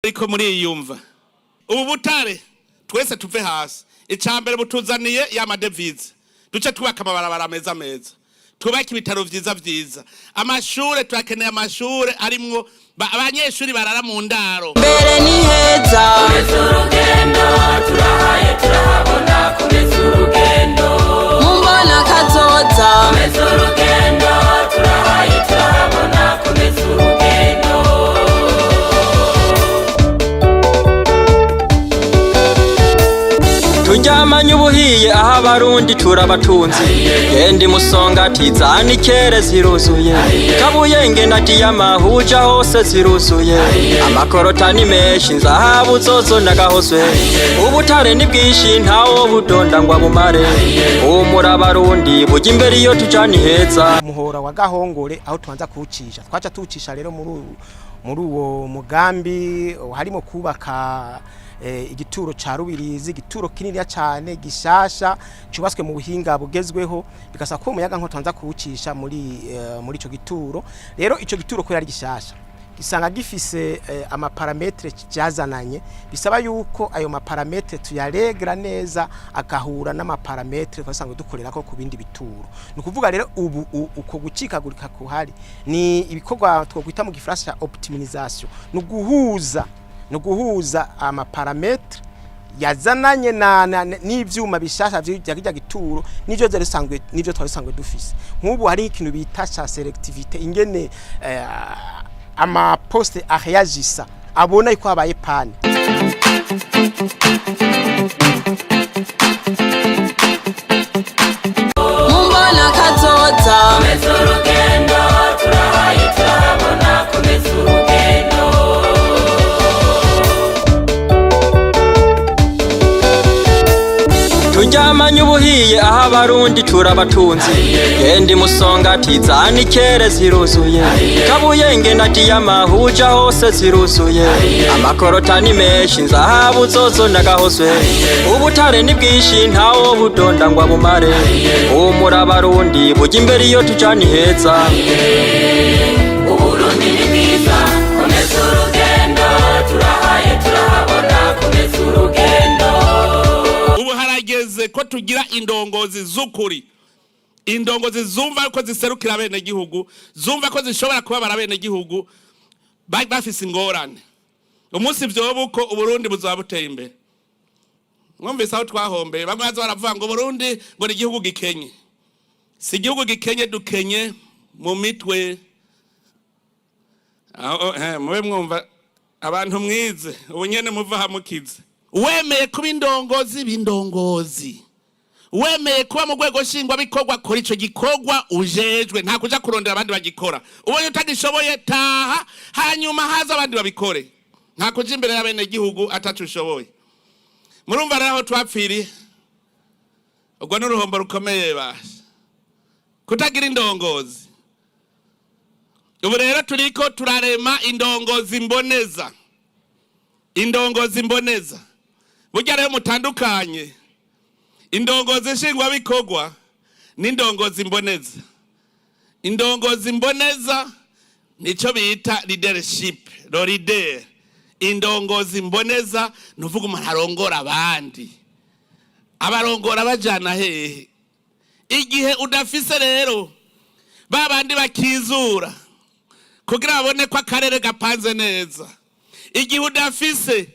Ariko muriyumva ubu butare, twese tuve hasi. Icya mbere butuzaniye ya madevize, duce twubaka amabarabara meza meza, twubake ibitaro vyiza vyiza, amashure turakeneye, amashure arimwo abanyeshuri barara mu ndaro. Mbere ni heza. Urugendo turahaye, turahabona. Komeza urugendo. Mumbona kazoza. Komeza urugendo, turahaye, turahabona. Komeza urugendo. Turyamanye ubuhiye aho abarundi turabatunzi. Genda imusonga tizana ikere ziruzuye, kabuyenge na diyama huja hose ziruzuye, amakorota ni menshi, nzahabu zozo nagahozwe. Ubutare ni bwinshi, ntawo budonda ngo abumare. Humura abarundi, bujya imbere, iyo tuja ni heza. Umuhora wa Gahongore aho tubanza kuwucisha, twaca tuwucisha rero muri uwo mugambi harimo kubaka igituro ca Rubirizi, igituro kininiya cane gishasha cubatswe mu buhinga bugezweho, bigasaba ko umuyaga nko tubanza kuwucisha muri ico gituro. Rero ico gituro kubera ari gishasha, gisanga gifise amaparamètres cyazananye, bisaba yuko ayo maparamètres tuyaregra neza agahura n'amaparamètres twasanzwe dukorera ko ku bindi bituro. Ni ukuvuga rero ubu uko gucikagurika kuhari ni ibikorwa twokwita mu gifaransa optimisation, ni uguhuza amaparamètres yazananye na n'ivyuma bishasha vya kirya gituro n'ivyo vyari bisanzwe, n'ivyo twari dusanzwe dufise. Nk'ubu hari ikintu bita ca sélectivité, ingene amaposte areagisa abona yuko habaye panne. Mumbona kazoza. Komeza urugendo, turahaye, turahabona. Komeza urugendo. Turyamanye ubuhiye aho abarundi turabatunzi. Genda imusonga tizana ikere ziruzuye, kabuyenge na diyama huja hose ziruzuye, amakorota ni menshi, nzahabu zozo nagahozwe. Ubutare ni bwinshi, ntawo budonda ngo abumare. Humura abarundi, bujya imbere, iyo tuja ni heza. Uburundi ni bwiza. Komeza urugendo, turahaye, turahabona. Komeza urugendo. Ubu harageze ko tugira indongozi z'ukuri, indongozi zumva ko ziserukira abenegihugu, zumva ko zishobora kubabara abenegihugu bafise ingorane. Umunsi vyoba uko, Uburundi buzoba buteye imbere. Mwumvise aho twahombeye, bamwe baza baravuga ngo Burundi ngo ni igihugu gikenye. Si igihugu gikenye, dukenye mu mitwe. Aho mube mwumva abantu mwize ubu nyene muva hamukize. Wemeye kuba indongozi b'indongozi, wemeye kuba mu rwego nshingwabikorwa, kora ico gikorwa ujejwe, nta kuja kurondera abandi bagikora. Ubonye utagishoboye, taha, hanyuma haza abandi babikore. Nta kuja imbere y'abenegihugu ataco ushoboye. Murumva rero aho twapfiriye, ubwo n'uruhombo rukomeye basha kutagira indongozi. Ubu rero turiko turarema indongozi mboneza, indongozi mboneza. Burya rero mutandukanye indongozi nshingwabikorwa n'indongozi mboneza. Indongozi mboneza nico bita leadership, le leader. Indongozi mboneza ni uvuga umuntu arongora abandi, abarongora bajana hehe? Igihe udafise rero ba bandi bakizura kugira babone ko akarere gapanze neza, igihe udafise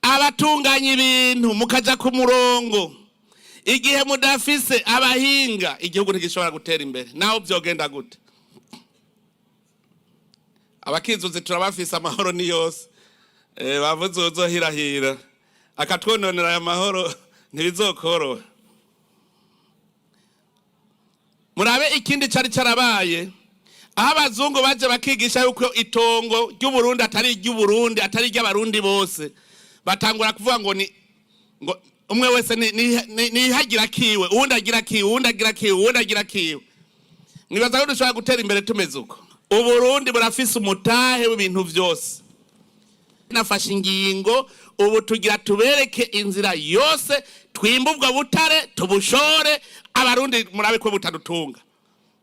abatunganya ibintu mukaja ku murongo, igihe mudafise abahinga, igihugu ntigishobora gutera imbere naho vyogenda gute. Abakizuzi turabafise, amahoro ni yose. Bavuze uzohirahira akatwononera aya mahoro, ntibizokoroha. Murabe ikindi cari carabaye, aho abazungu baje bakigisha yuko itongo ry'Uburundi atari iry'Uburundi, atari iry'abarundi bose, batangura kuvuga ngo ni ngo umwe wese nihagira kiwe, uwundi agira kiwe, uwundi agira kiwe, uwundi agira kiwe. Mwibaza ko dushobora gutera imbere tumeze uko? Uburundi burafise umutahe w'ibintu vyose. Nafashe ingingo, ubu tugira tubereke inzira yose twimba ubwo butare, tubushore. Abarundi murabe ko butadutunga,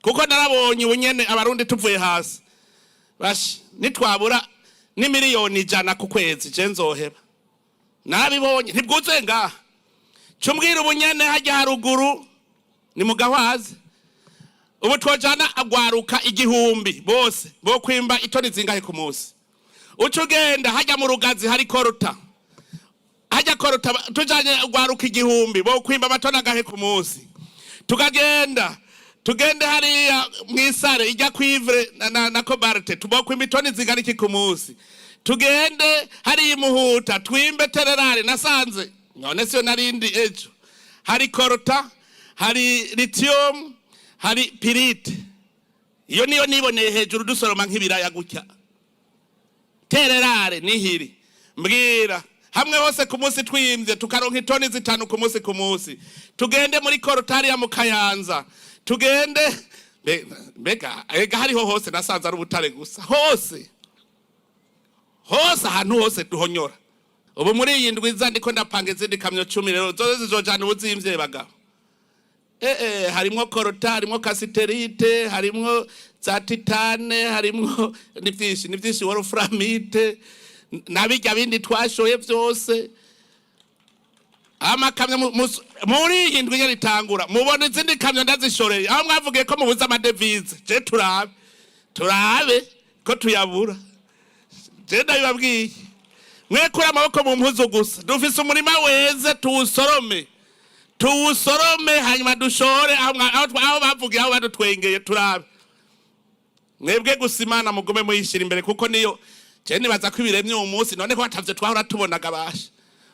kuko narabonye ubu nyene abarundi tuvuye hasi bashi nitwabura. N'imiliyoni 100 ku kwezi je nzoheba. Nabibonye, ntibwuzuye ngaha. Cumbwira ubunyene hajya haruguru ni mu Gahwazi. Ubu twojana agwaruka 1000 bose bo kwimba itoni zingahe ku munsi? Uca ugenda hajya mu Rugazi hari coltan, hajya coltan, tujanye ugwaruka 1000 bo kwimba amatoni angahe ku munsi? Tukagenda, tugende hariya mwisare ijya cuivre na cobalt, tubokwimba itoni zingana iki ku munsi? Tugende hariya imuhuta twimbe terre rare. Nasanze none siyo narindi ejo, hari coltan, hari lithium, hari pyrite. Iyo niyo niboneye hejuru dusoroma nk'ibiraya gutya. Terre rare nihiri. Mbwira hamwe hose ku munsi twimvye tukaronka itoni 5 ku munsi ku munsi. Tugende muri coltan ya mu Kayanza, tugende mbega ega hariho hose nasanze ari ubutare gusa, hose hose, ahantu hose duhonyora. Ubu muri iyi ndwi iza ndiko ndapanga izindi kamyo 10 rero, zose zizojana ubuzimvye bagabo. Harimwo coltan, harimwo cassitérite, harimwo za titane, harimwo ni byinshi, ni byinshi, wolframite nabijya bindi twashoye byose. Amakamyo muri iyi ndwi nyene itangura mubona izindi kamyo ndazishoreye. Aho mwavugiye ko mubuze amadevize, je turabe, turabe ko tuyabura. Je ndabibabwiye, mwekure amaboko mu mpuzu gusa. Dufise umurima weze, tuwusorome, tuwusorome, hanyuma dushore aho bavugiye, aho badutwengeye. Turabe mwebwe gusa. Imana mugume muyishyira imbere, kuko niyo. Je nibaza ko ibiremye uwo munsi. None ko batavyo twahora tubonaga basha,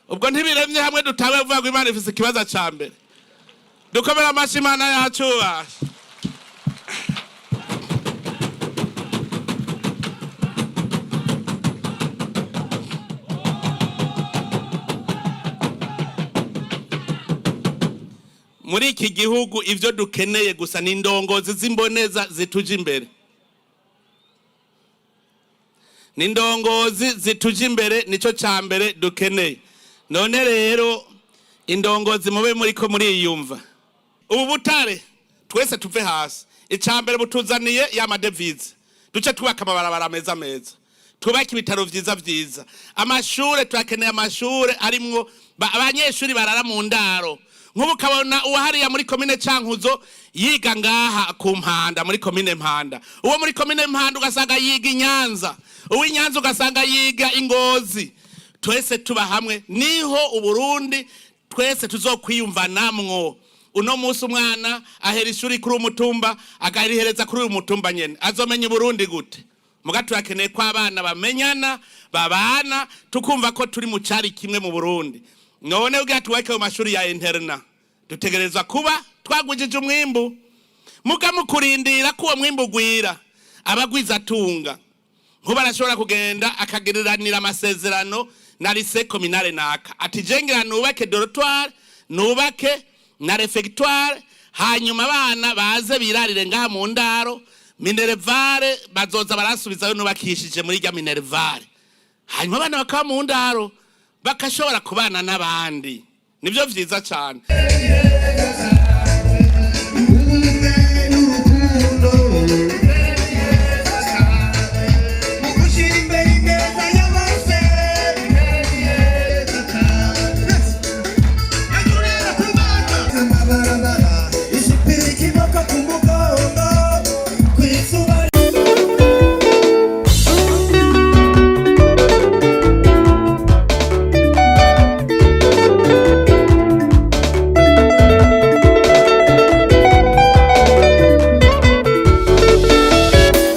ubwo ntibiremye hamwe dutabe vuga ngo Imana ifise ikibazo ca mbere. Dukomere amashi Imana yacu basha. Muri iki gihugu ivyo dukeneye gusa ni indongozi z'imboneza zituje imbere, ni indongozi zituje imbere, nico ca mbere dukeneye. None rero indongozi mube muriko muriyumva. Ubu butare twese tuve hasi. Icya mbere butuzaniye ya madevize, duce twubaka amabarabara meza meza, twubake ibitaro vyiza vyiza, amashure. Turakeneye amashure arimwo abanyeshuri barara mu ndaro. Nk'ubu ukabona uwahariya muri komine Cankuzo yiga ngaha ku Mpanda muri komine Mpanda, uwo muri komine Mpanda ugasanga yiga i Nyanza, uw'i Nyanza ugasanga yiga i Ngozi. Twese tuba hamwe, niho Uburundi twese tuzokwiyumvanamwo. Uno munsi umwana ahera ishuri kuri umutumba, agarihereza kuri uyu mutumba nyene, azomenya Uburundi gute? Muga turakeneye ko abana bamenyana, babana, tukumva ko turi mu cari kimwe mu Burundi. None ubwo tuweke mu mashuri ya internat, dutegerezwa kuba twagwijije umwimbu. Muga mu kurindira ko uwo mwimbu ugwira, abagwiza atunga nkuba arashobora kugenda akagiriranira amasezerano na lycée communale naka, ati jengira nubake dortoir, nubake na réfectoire, hanyuma abana baze birarire ngaha mu ndaro, minerval bazoza barasubizayo nubakishije muri rya minerval, hanyuma abana bakaba mu ndaro bakashobora kubana n'abandi. Nibyo vyiza cane. Ubumwe n'urukundo mu gushyira imbere ineza ya bose. Amabarabara isipira ikiboko ku mugongo kw'izuba.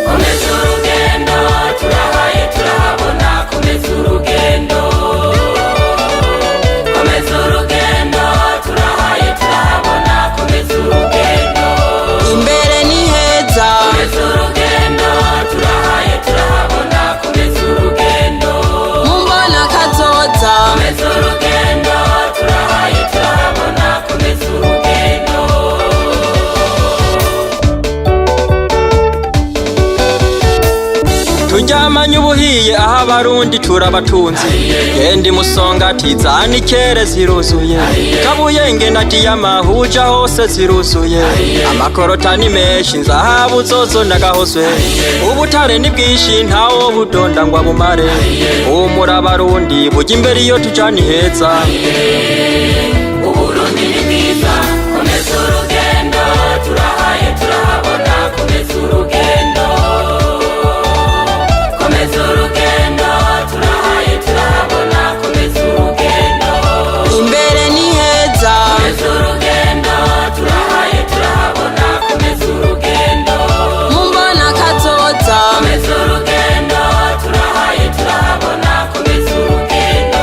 Komeza urugendo, turahaye turahabona. Komeza urugendo, komeza urugendo, turahaye turahabona. Komeza urugendo. Imbere ni heza. Komeza urugendo, turahaye turahabona. Komeza urugendo. Mumbona kazoza. Komeza urugendo, turahaye turahabona. Komeza urugendo. Tujye. Uryamanye ubuhiye aho abarundi turabatunzi. Genda imusongati zanikere ziruzuye, Kabuyenge na diyama huja hose ziruzuye. Amakorota ni menshi, nzahabu zozo nagahozwe. Ubutare ni bwinshi, ntawo budonda ngo abumare. Humura abarundi, bujya imbere iyo tuja ni heza. Uburundi ni bwiza, komeza urugendo, turahaye turahabona, komeza urugendo. Komeza urugendo, turahaye turahabona, komeza urugendo. Imbere ni heza. Komeza urugendo, turahaye turahabona, komeza urugendo. Mumbona kazoza. Komeza urugendo, turahaye turahabona, komeza urugendo.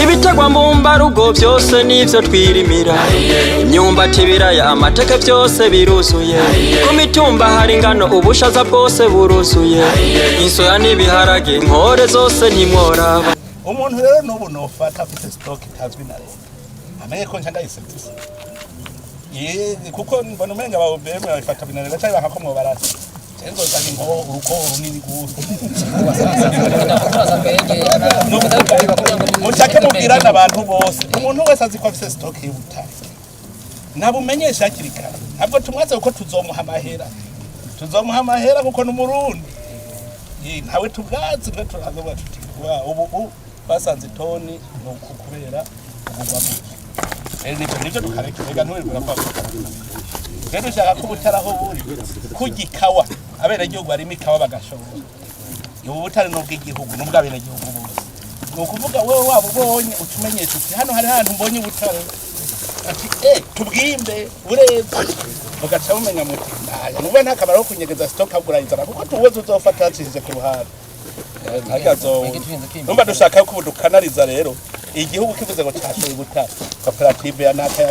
Ibitegwa mbumbarugo byose nivyo twirimira: imyumbati, ibiraya, amateke, byose biruzuye. Ku mitumba hari ingano, ubushaza bwose buruzuye, insoya n'ibiharage, inkore zose ntimworaba. Umuntu rero n'ubu nofata afite stock itazwi na leta, amenye ko nca ndayisevise. Ye, kuko mbona umenga ba OBM babifata binanirwa cyangwa bakakomwa barasa. Je nzozana inkoho, urukoho runini gose. Mucake mubwirane abantu bose, umuntu wese azi ko afise stock y'ubutare nabumenyesha hakiri kare. Ntabwo tumwaze kuko tuzomuha amahera, tuzomuha amahera kuko ni umurundi. Ntawe tubwazi, twe turaza tuti: "Wa, ubu basanze itoni ni uku kubera kugurwa gutya." Rero nivyo tukareka. Reka nturirwe urapfa. Rero dushaka ko ubutare aho buri kurya ikawa, abenegihugu barimo ikawa bagashobora. Ubu butare ni ubw'igihugu, ni ubw'abenegihugu bose. Ni ukuvuga wewe waba ubonye uca umenyesha uti: "Hano hari ahantu mbonye ubutare." Ati: "Eh, tubwimbe bureze." Mugaca mumenya muti ntaya nuba nta kamaro ko kunyegeza stock agurayizana kuko tuweze uzofata yacishije ku ruhande ntumba. Dushaka ko ubu dukanariza rero igihugu kivuze ngo cyashoye ubutare, koperative ya naka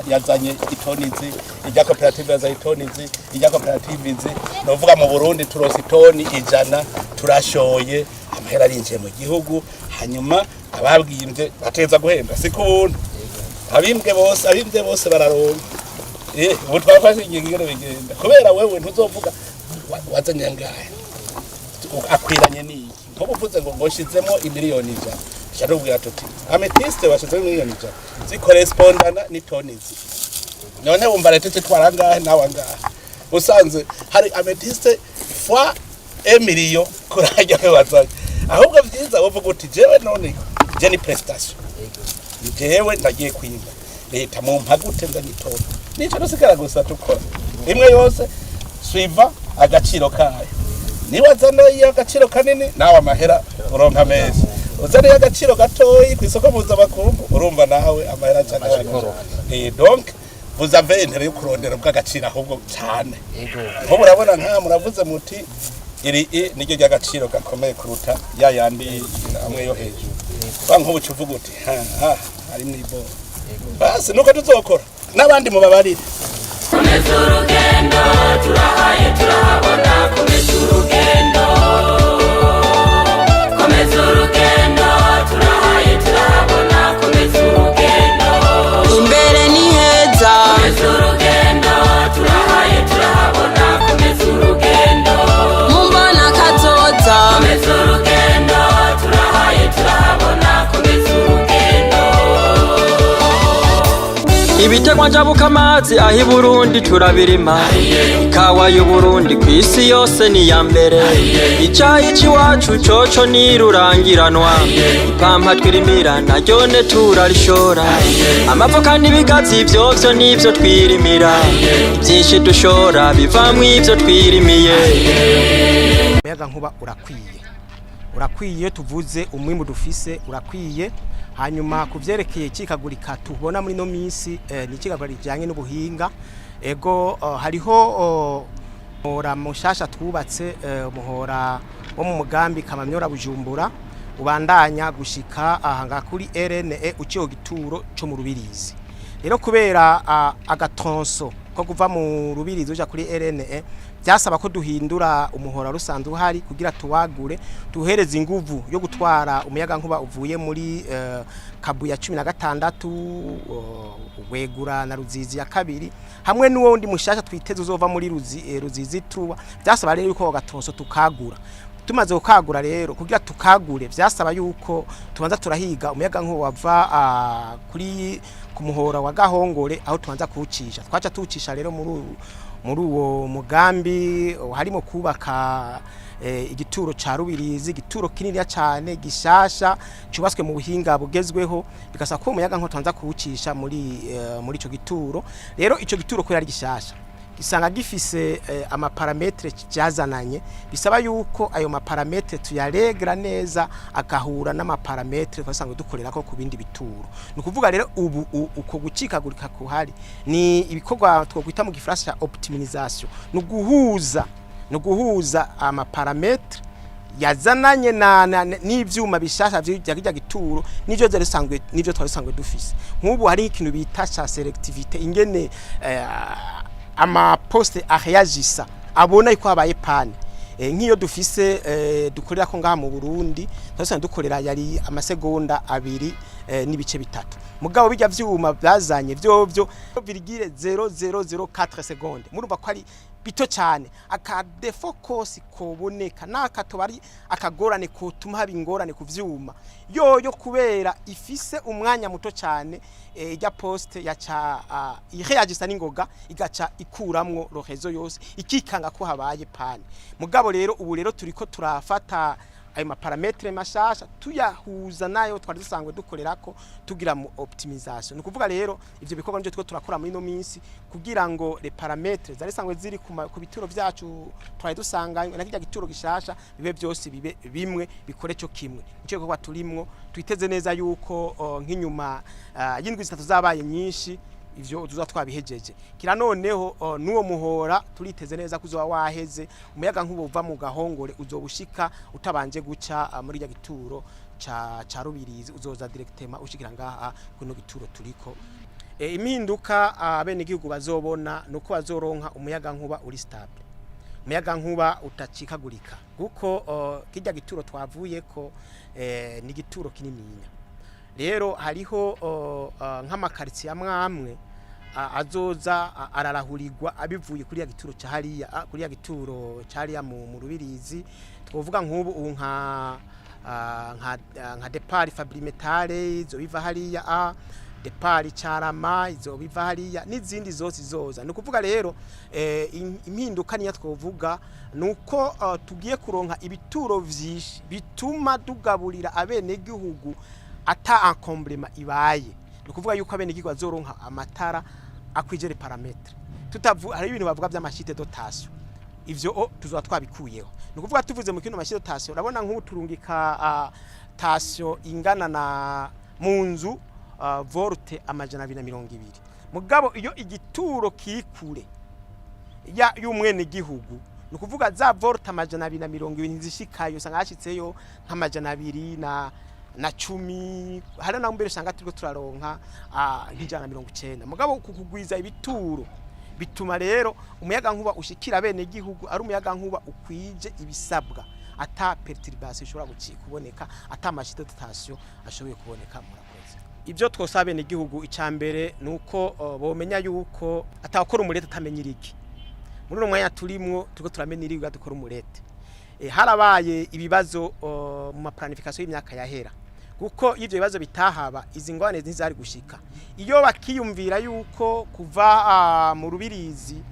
yazanye itoni izi, ijya koperative yazanye itoni izi, ijya koperative izi. Novuga mu Burundi turose itoni 100, turashoye, amahera arinjiye mu gihugu. Hanyuma ababwimbye bateza guhembwa, si ku buntu. Abimbwe bose, abimbye bose bararonka. Ubu twafashe ingingo ingene bigenda, kubera wewe ntuzovuga wazanye angahe, akwiranye n'iki. Nkubu uvuze ngo nshizemo imiliyoni 100, tuca tubwira tuti: "Améthyste washizemo imiliyoni 100 zikorespondana n'itoni izi." None wumva leta itwara angahe nawe angahe? Usanze hari améthyste fois emiliyo kurajya wazanye. Ahubwo vyiza wovuga uti: "Jewe none je ni prestation, jewe ndagiye kwiga, leta mumpa gute nzanye itoni?" Nico dusigara gusa tukora imwe yose suiva agaciro kayo. Niba azana agaciro kanini, nawe amahera uronka menshi. Uzana agaciro gatoyi ku isoko mpuzamakungu, urumva nawe amahera aca agabanuka. Donc vous avez intérêt yo kurondera bw'agaciro ahubwo cyane. Nkubu urabona nka muravuze muti iri i niryo ry'agaciro gakomeye kuruta ya yandi amwe yo hejuru. Ba nkubu uca uvuga uti: "Ha ha, ari mw'iboro." Basi nuko tuzokora n'abandi mubabarire. Komeza urugendo, turahaye turahabona, komeza urugendo. Komeza urugendo, turahaye turahabona, komeza urugendo. Imbere ni heza. Komeza urugendo, turahaye turahabona, komeza urugendo. Mumbona kazoza. Komeza urugendo, turahaye turahabona, komeza urugendo. Ibitegwa njabuka amazi aho i Burundi turabirima. Ikawa y'Uburundi ku isi yose ni iya mbere. Icayi c'iwacu coco nirurangiranwa. Ipampa twirimira naryone turarishora. Amavoka n'ibigazi vyovyo nivyo twirimira. Vyinshi dushora bivamwo ivyo twirimiye. Umuyaga nkuba urakwiye, urakwiye. Iyo tuvuze umwimbu dufise urakwiye. Hanyuma ku vyerekeye icikagurika tubona muri no minsi, ni icikagurika rijanye n'ubuhinga. Ego, hariho umuhora mushasha twubatse, umuhora wo mu mugambi Kamamyora Bujumbura, ubandanya gushika aha ngaha kuri RNE uciye gituro co mu Rubirizi. Rero kubera agatronso Ko kuva mu Rubirizi uja kuri RNE byasaba ko duhindura umuhora rusanzwe uhari kugira tuwagure, tuhereze inguvu yo gutwara umuyaga nkuba uvuye muri Kabuya 16, Wegura na Ruzizi ya kabiri, hamwe n'uwundi mushasha twiteze uzova muri Ruzizi 3. Byasaba rero yuko gatonso tukagura. Tumaze kukagura rero, kugira tukagure vyasaba yuko tubanza turahiga umuyaga nkuba wava kuri ku muhora wa Gahongore, aho tubanza kuwucisha. Twaca tuwucisha rero muri uwo mugambi harimo kubaka igituro ca Rubirizi, igituro kininiya cane gishasha cyubatswe mu buhinga bugezweho. Bigasaba ko umuyaga nkuba tubanza kuwucisha muri ico gituro. Rero ico gituro kubera ari gishasha, gisanga gifise amaparamètres cyazananye, bisaba yuko ayo maparamètres tuyaregra neza agahura n'amaparamètres twasanzwe dukorera ko ku bindi bituro. Ni ukuvuga rero ubu uko gucikagurika kuhari ni ibikorwa twokwita mu gifaransa optimisation, ni uguhuza amaparamètres yazananye na n'ivyuma bishasha vya kirya gituro n'ivyo vyari bisanzwe, n'ivyo twari dusanzwe dufise. Nk'ubu hari ikintu bita ca sélectivité, ingene amaposte areagisa abona yuko habaye panne. Nk'iyo dufise dukorera ko ngaha mu Burundi twari dukorera yari amasegonda 2 n'ibice 3, mugabo bijya vyuma byazanye vyovyo 0,0004 seconde. Murumva ko ari bito cyane. Aka défaut kose koboneka nakatoba ari akagorane kotuma haba ingorane ku vyuma yoyo, kubera ifise umwanya muto cyane, ijya poste yaca ireagisa n'ingoga, igaca ikuramwo le réseau yose, ikikanga ko habaye panne. Mugabo rero ubu rero turiko turafata ayo maparamètres mashasha, tuyahuza nayo twari dusanzwe dukorerako, tugira mu optimisation. Ni ukuvuga rero ivyo bikorwa nivyo turiko turakora muri ino minsi, kugira ngo les paramètres zari sanzwe ziri ku bituro vyacu twari dusanganywe na kirya gituro gishasha bibe byose bibe bimwe, bikore cyo kimwe. Nico gikorwa turimwo. Twiteze neza yuko nk'inyuma y'indwi 3 zabaye nyinshi ivyo tuza twabihejeje. Kira noneho n'uwo muhora turiteze neza ko uzoba waheze, umuyaga nkuba uva mu Gahongore uzobushika utabanje guca muri rya gituro ca Rubirizi, uzoza directement ushikira ngaha kuno gituro turiko. Impinduka abenegihugu bazobona nuko bazoronka umuyaga nkuba uri stable, umuyaga nkuba utacikagurika, kuko kirya gituro twavuyeko ni gituro kinininya. Rero hariho nk'amakaritsiye amwe amwe azoza ararahurirwa abivuye kuri ya gituro ca hariya, kuri ya gituro ca hariya mu Rubirizi. Twovuga nk'ubu ubu nka départ Fabrimetal izo biva hariya, a départ Carama izo biva hariya, n'izindi zose zoza. Ni ukuvuga rero impinduka niyo twovuga nuko tugiye kuronka ibituro vyinshi bituma tugaburira abenegihugu ata encombrement ibaye. Ni ukuvuga yuko abenegihugu bazoronka amatara akwije les paramètres. Tutavu hari ibintu bavuga vy'amachutes de tension, ivyo o tuzoba twabikuyeho. Ni ukuvuga tuvuze mu kino machute de tension, urabona nk'ubu turungika tension ingana na mu nzu volt 220, mugabo iyo igituro kiri kure ya y'umwene gihugu, ni ukuvuga za volt 220 ntizishikayo, usanga hashitseyo nk'amajana 2 na 10. Hari naho mbere usanga turiko turaronka nk'190. Mugabo kukugwiza ibituro bituma rero umuyaga nkuba ushikira bene gihugu ari umuyaga nkuba ukwije ibisabwa, ata perturbation ishobora kuboneka, ata machute de tension ashoboye kuboneka. Murakoze. Ibyo twosaba bene gihugu, icya mbere nuko bomenya yuko atakora umurete atamenya irigi. Muri uno mwanya turimwo turiko turamenya irigi dukora umurete. Harabaye ibibazo mu maplanification y'imyaka yahera, kuko ivyo bibazo bitahaba izi ngorane ntizari gushika. Iyo bakiyumvira yuko kuva mu Rubirizi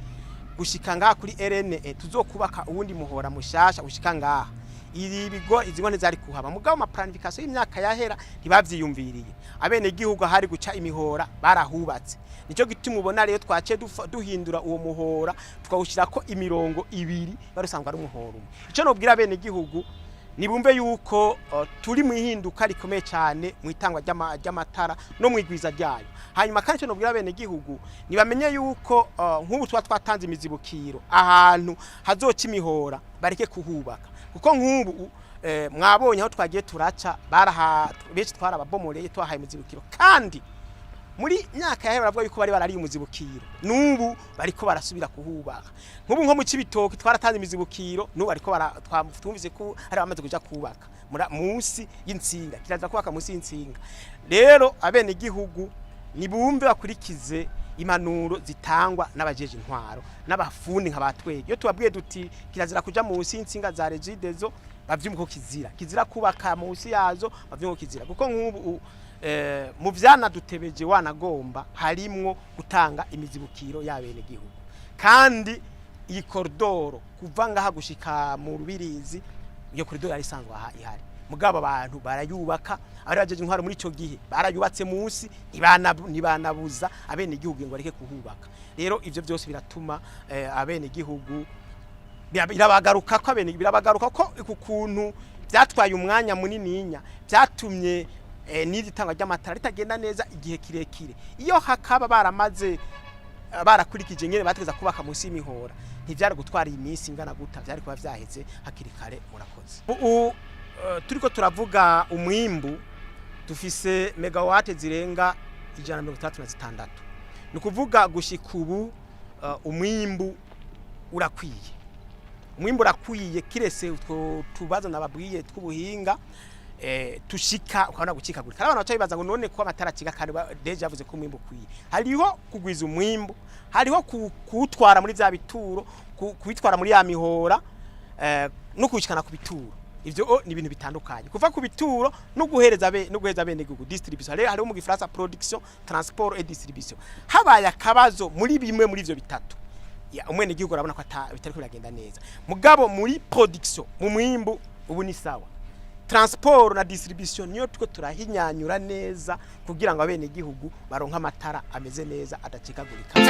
gushika ngaha kuri RNE tuzokubaka uwundi muhora mushasha ushika ngaha, iri bigo izi ngorane zari kuhaba. Mugabo ma planification y'imyaka yahera ntibavyiyumviriye. Abene gihugu hari guca imihora barahubatse. Nico gituma ubona rero twaciye duhindura uwo muhora, tukawushirako imirongo ibiri, barusanzwe ari umuhora umwe. Ico nobwira abene gihugu, nibumve yuko turi mu ihinduka rikomeye cyane mu itangwa ry'amatara no mu igwiza ryayo. Hanyuma kandi icyo nobwira bene gihugu, nibamenye yuko nk'ubu tuba twatanze imizibukiro ahantu hazoca imihora, bareke kuhubaka, kuko nk'ubu mwabonye aho twagiye turaca baraha benshi twarababomoreye, twahaye imizibukiro. Kandi Muri myaka yahera baravuga yuko bari barariye umuzibukiro, n'ubu bariko barasubira kuhubaka. Nk'ubu nko mu Cibitoke twaratanze imizibukiro, n'ubu bariko twumvise ko hari abamaze kuja kubaka munsi y'intsinga. Kiraza kubaka munsi y'intsinga. Rero abenegihugu nibumve, bakurikize impanuro zitangwa n'abajeje intwaro n'abafundi nka batwege. Iyo tubabwiye duti kirazira kuja munsi y'intsinga za Regideso, bavyumva ko kizira, kizira kubaka munsi yazo, bavyumva ko kizira, kuko nk'ubu mu vyanadutebeje wanagomba harimwo gutanga imizibukiro y'abene gihugu. Kandi iyi koridoro kuva ngaha gushika mu Rubirizi, iyo koridoro yari isanzwe aha ihari, mugabo abantu barayubaka. Abari bajeje intwaro muri ico gihe barayubatse munsi, ntibanabuza abene gihugu ngo bareke kuhubaka. Rero ivyo byose biratuma abene gihugu birabagaruka ko abene birabagaruka ko ku kuntu byatwaye umwanya munininya, byatumye n'iri tangwa ry'amatara ritagenda neza igihe kirekire. Iyo hakaba baramaze barakurikije nyene bategeza kubaka munsi y'imihora, ntivyari gutwara iyi minsi ingana guta, vyari kuba vyaheze hakiri kare. Murakoze. Ubu turiko turavuga umwimbu, dufise megawate zirenga 166. Ni ukuvuga gushika ubu umwimbu urakwiye, umwimbu urakwiye, kirese utwo tubazo nababwiye tw'ubuhinga tushika ukabona gucikagurika. Abantu baca bibaza ngo none ko amatara acika kandi déjà yavuze ko umwimbu ukwiye. Hariho kugwiza umwimbu, hariho kuwutwara muri vya bituro, kuwitwara muri ya mihora no kuwishikana ku bituro. Ivyo ni ibintu bitandukanye. Kuva ku bituro no guhereza bene gihugu, distribution. Hariho mu gifaransa production, transport et distribution. Habaye akabazo muri bimwe muri ivyo bitatu, ya umwene gihugu arabona ko bitariko biragenda neza. Mugabo muri production, mu mwimbu, ubu ni sawa. Transport na distribution niyo tuko turahinyanyura neza kugira ngo abene gihugu baronke amatara ameze neza, adacikagurika.